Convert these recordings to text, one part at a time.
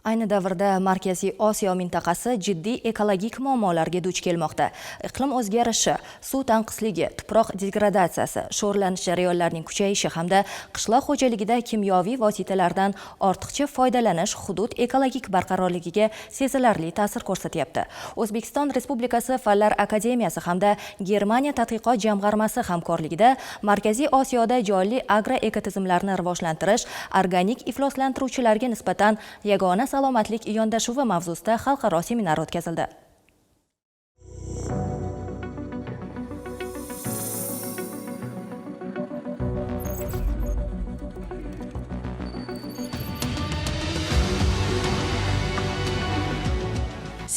Ayni davrda Markaziy Osiyo mintaqasi jiddiy ekologik muammolarga duch kelmoqda. Iqlim o'zgarishi, suv tanqisligi, tuproq degradatsiyasi, sho'rlanish jarayonlarining kuchayishi hamda qishloq xo'jaligida kimyoviy vositalardan ortiqcha foydalanish hudud ekologik barqarorligiga sezilarli ta'sir ko'rsatyapti. O'zbekiston Respublikasi Fanlar akademiyasi hamda Germaniya tadqiqot jamg'armasi hamkorligida Markaziy Osiyoda jonli agroekotizimlarni rivojlantirish, organik ifloslantiruvchilarga nisbatan yagona salomatlik yondashuvi mavzusida xalqaro seminar o'tkazildi.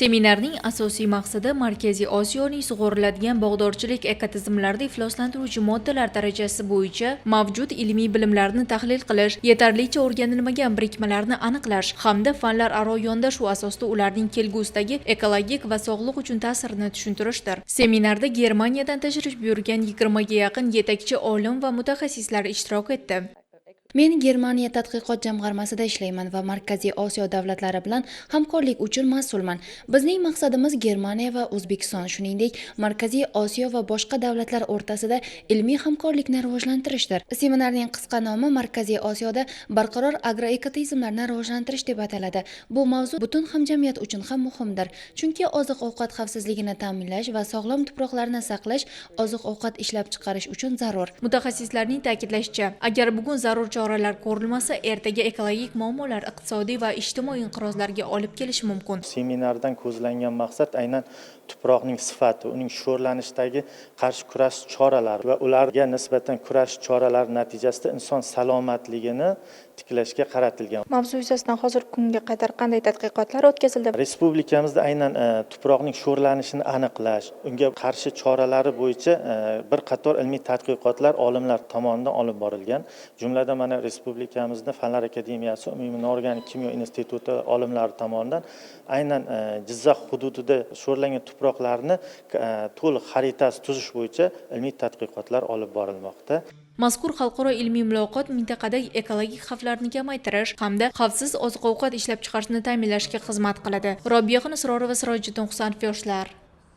Seminarning asosiy maqsadi Markaziy Osiyoning sug'oriladigan bog'dorchilik ekotizimlarida ifloslantiruvchi moddalar darajasi bo'yicha mavjud ilmiy bilimlarni tahlil qilish, yetarlicha o'rganilmagan birikmalarni aniqlash hamda fanlararo yondashuv asosida ularning kelgusidagi ekologik va sog'liq uchun ta'sirini tushuntirishdir. Seminarda Germaniyadan tashrif buyurgan 20 ga yaqin yetakchi olim va mutaxassislar ishtirok etdi. Men Germaniya tadqiqot jamg'armasida ishlayman va Markaziy Osiyo davlatlari bilan hamkorlik uchun mas'ulman. Bizning maqsadimiz Germaniya va O'zbekiston, shuningdek, Markaziy Osiyo va boshqa davlatlar o'rtasida ilmiy hamkorlikni rivojlantirishdir. Seminarning qisqa nomi Markaziy Osiyoda barqaror agroekotizimlarni rivojlantirish deb ataladi. Bu mavzu butun hamjamiyat uchun ham muhimdir, chunki oziq-ovqat xavfsizligini ta'minlash va sog'lom tuproqlarni saqlash oziq-ovqat ishlab chiqarish uchun zarur. Mutaxassislarning ta'kidlashicha, agar bugun zarur choralar ko'rilmasa, ertaga ekologik muammolar iqtisodiy va ijtimoiy inqirozlarga olib kelishi mumkin. Seminardan ko'zlangan maqsad aynan tuproqning sifati, uning sho'rlanishdagi qarshi kurash choralari va ularga nisbatan kurash choralari natijasida inson salomatligini tiklashga qaratilgan. Mavzu yuzasidan hozirgi kunga qadar qanday tadqiqotlar o'tkazildi? Respublikamizda aynan tuproqning sho'rlanishini aniqlash, unga qarshi choralari bo'yicha bir qator ilmiy tadqiqotlar olimlar tomonidan olib borilgan. Jumladan, mana respublikamizda Fanlar akademiyasi umumiy noorganik kimyo instituti olimlari tomonidan aynan Jizzax hududida sho'rlangan tuproqlarni to'liq xaritasi tuzish bo'yicha ilmiy tadqiqotlar olib borilmoqda. Mazkur xalqaro ilmiy muloqot mintaqadagi ekologik xavflarni kamaytirish hamda xavfsiz oziq-ovqat ishlab chiqarishni ta'minlashga xizmat qiladi. Robiyaxon Isrorova, Sirojiddin Husanov, Yoshlar.